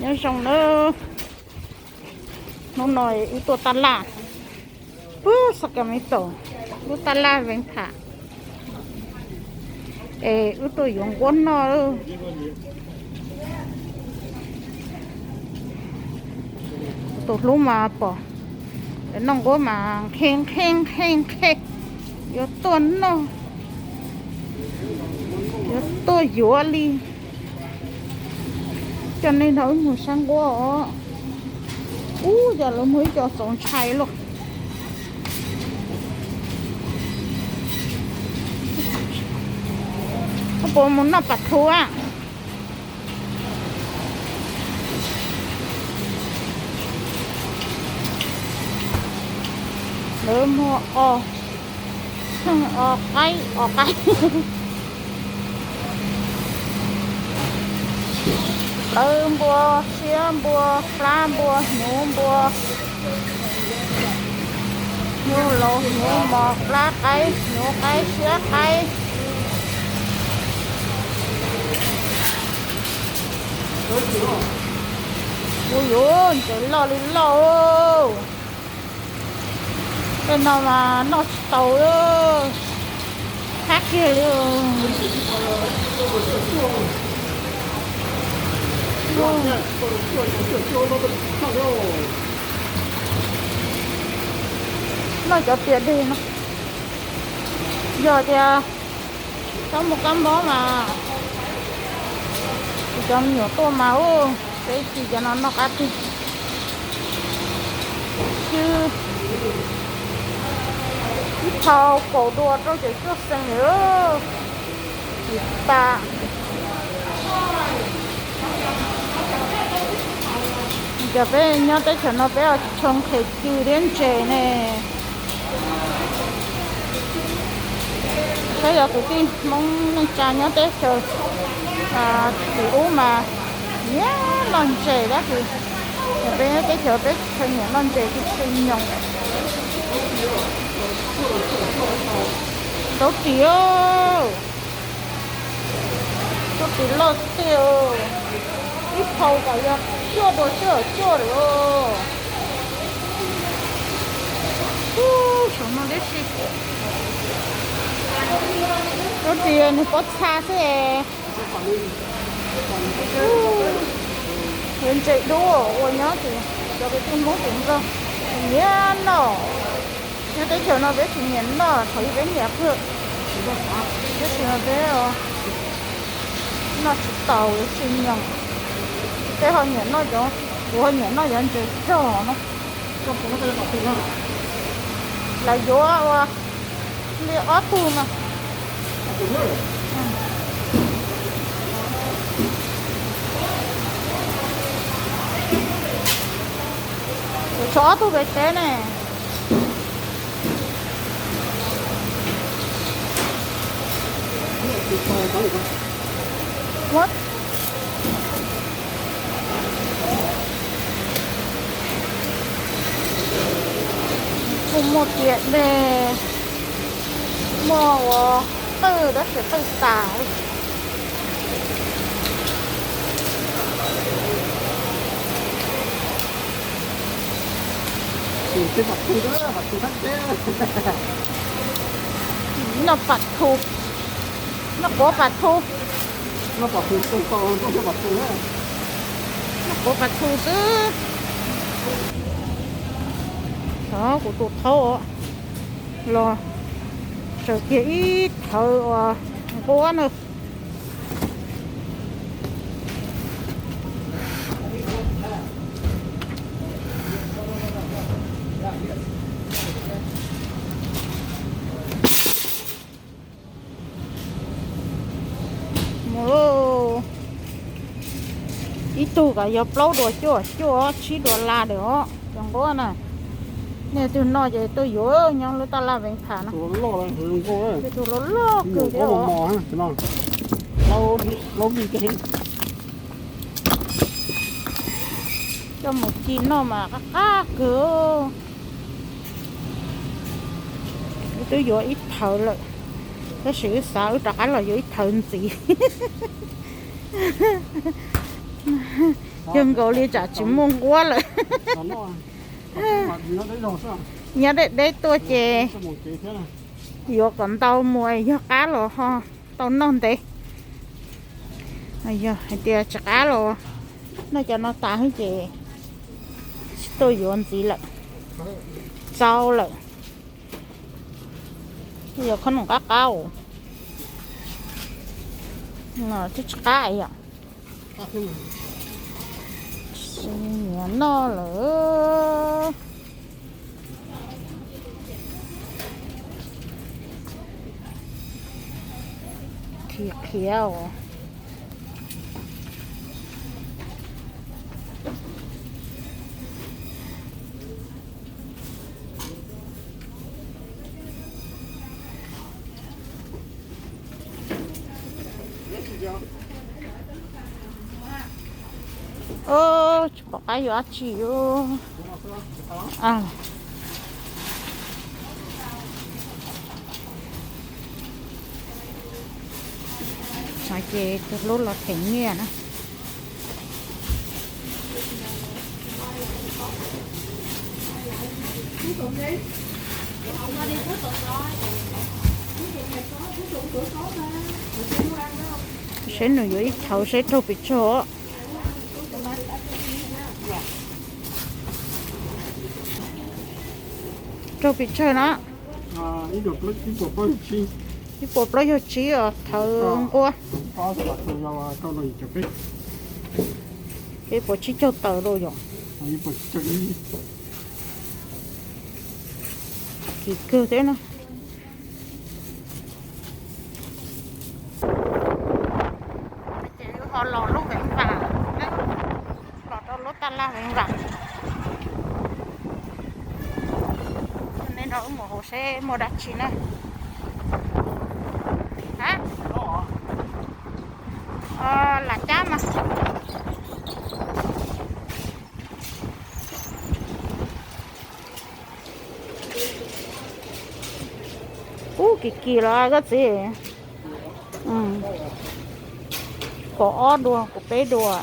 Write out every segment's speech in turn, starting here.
Nyob zoo nawb, hnub no wb tuaj taj laj, pub Sacramento, lub taj laj Vees Pham, es wb tuaj yuav nquab noj. Tus hlub mas pom noj nquab mas nqhis nqhis nqhis nqhis, yuav tuaj noj, yuav tuaj yuav li. Coj nej nrog wb mus saib nquab os. Ub, yog lawv muaj ib co txaus ntshai luaj. Koj puas mus noj pas thu a? Lawv muag o, o qaib, o qaib. Plawv npua, siab npua, plab npua, hnyuv npua, hnyuv laus, hnyuv mos, plab qaib, hnyuv qaib, siab qaib. Ua yuav ntses loj li loj. Tej no mas noj tsis tau, qab kiag li. Noj cov pias deg no, yog tias txhob muaj kab mob mas, kuv cov me nyuam tuaj mas ub, peb ci cov no noj qab tiag. Xwb ib phau kaum dua rau caum cuaj xees lawm. Tsis tas. Ces peb nyob teb chaws no peb tsis tshua nqhis cw thiab ntses ne. Peb yog kwv tij Hmoob neej tsa nyob teb chaws tim ub mas nyiam noj ntses tab sis peb nyob teb chaws peb tsis tshua nyiam noj ntses tsis tshua nyoos. Rau ris, rau ris loj tiag, ib phau kom yog cuaj dua cuaj cuaj lawm. Ub, saum no tib si. Rau ris nws pob txha xwb es. Yuav ntses dub uas nyob ces cov kwv tij Hmoob tim Nplog nyiam noj. Nyob teb chaws no peb tsis nyiam noj, thaum ub peb nyiam kawg, tab sis mas peb noj tsis taus, tsis nyoos. Peb ho nyiam noj cov, kuv ho nyiam noj cov ntses rog no. Lawv yuav ua li ob tug no. Tshuav ob tug pem tsev ne. Muab, kuj muaj pias deg, muaj ua qwj tab sis qwj tas. Noj pas thu, noj quav pas thu, noj quav pas thu xwb. Kuv tus thaub los tsaws kiag ib thawv uas nquab na. Mus, ib tug kom yog plaub dua cuaj, cuaj tsib dua la ntawm os cov nquab na. Nej twg noj ces tuaj yuav nyob lub taj laj Vees Pham no. Tej tus loj loj kawg thiab os. Coj mus ci noj mas qab qab kawg. Wb twb yuav ib thawv lawm, tab sis wb xav wb rov qab los yuav ib thawv ntxiv. Yog nkaus li tsam tsis muaj nquab lawm. Nyob deb deb tuaj ces yuav kom ntau mus, yog qab los ho tau noj ntev. Yog hais tias tsis qab los noj cov no tas xwb ces tsis tuaj yuav ntxiv lawm. Tsau lawm. Yog khob noom qab qab, twb tsis qab yom. Nyiam noj lawm. Khiav khiav os. Tsis pom qab yuav dab tsi. Ces tus hlub los them nyiaj na. Seb nws yuav ib thaum seb raug pes tsawg. Raug pes tsawg na? Ib puas plaub caug tsib os, thawv nquab. Peb puas tsib caug tawm los yom. Kim kawg thiab na. Ces ho los lub Veev Vam, los rau lub taj laj Veev Vam. Nej nrog wb mus hauv seb muaj dab tsi na. Lam cab mas. Ub, kim kim los koj txiv. Kaum ob dua, kaum peb dua.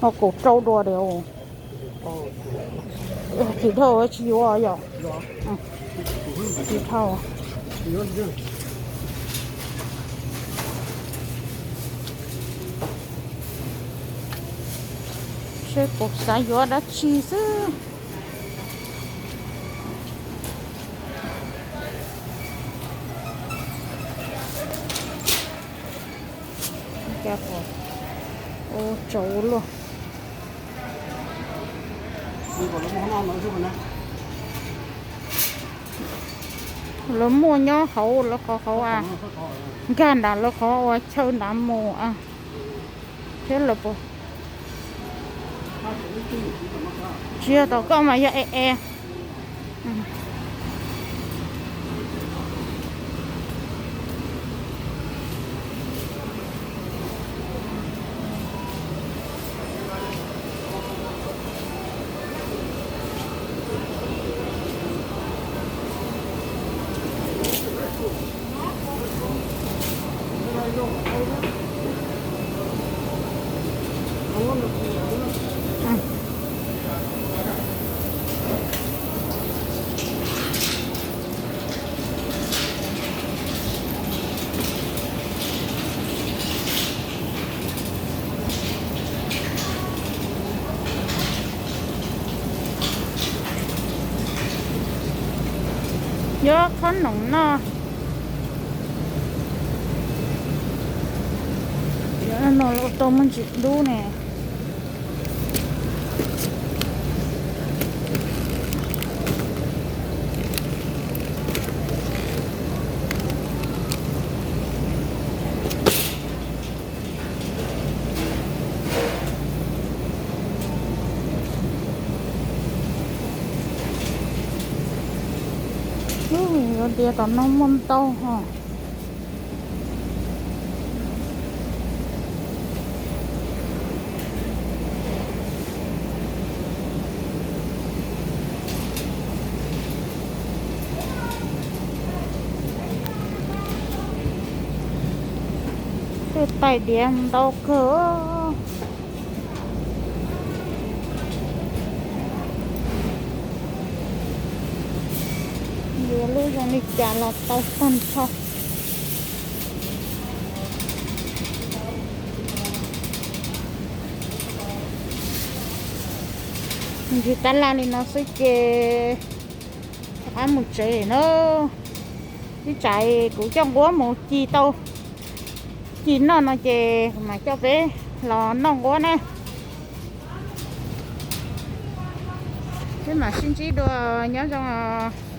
Ho kaum rau dua diam. Tsis dhau tsis yuav yom. Tsis dhau. Seb puas xav yuav dab tsi xwb. Ua tsaus luaj. Lawv muaj nyob hauv lawv qhov hauv a, nkag nram lawv qhov ua chaw nrad mus a. Thiab lawv puas, tsis yog tom koj mas yog e e. Yuav khob noom noj. Yuav no los tau me ntsis dub ne. Ub, yuav tias tom no muaj ntau ho. Tais diav ntau kawg. Yuav lub zoo li cas los tau tag nrho. Ntsib tab laj li no xwb ces rov qab mus tsev na. Ib tsam kuv coj nquab mus ci tau, ci noj no ces kuv mam coj peb los noj nquab na. Peb mam sib ntsib dua, nyob zoo os.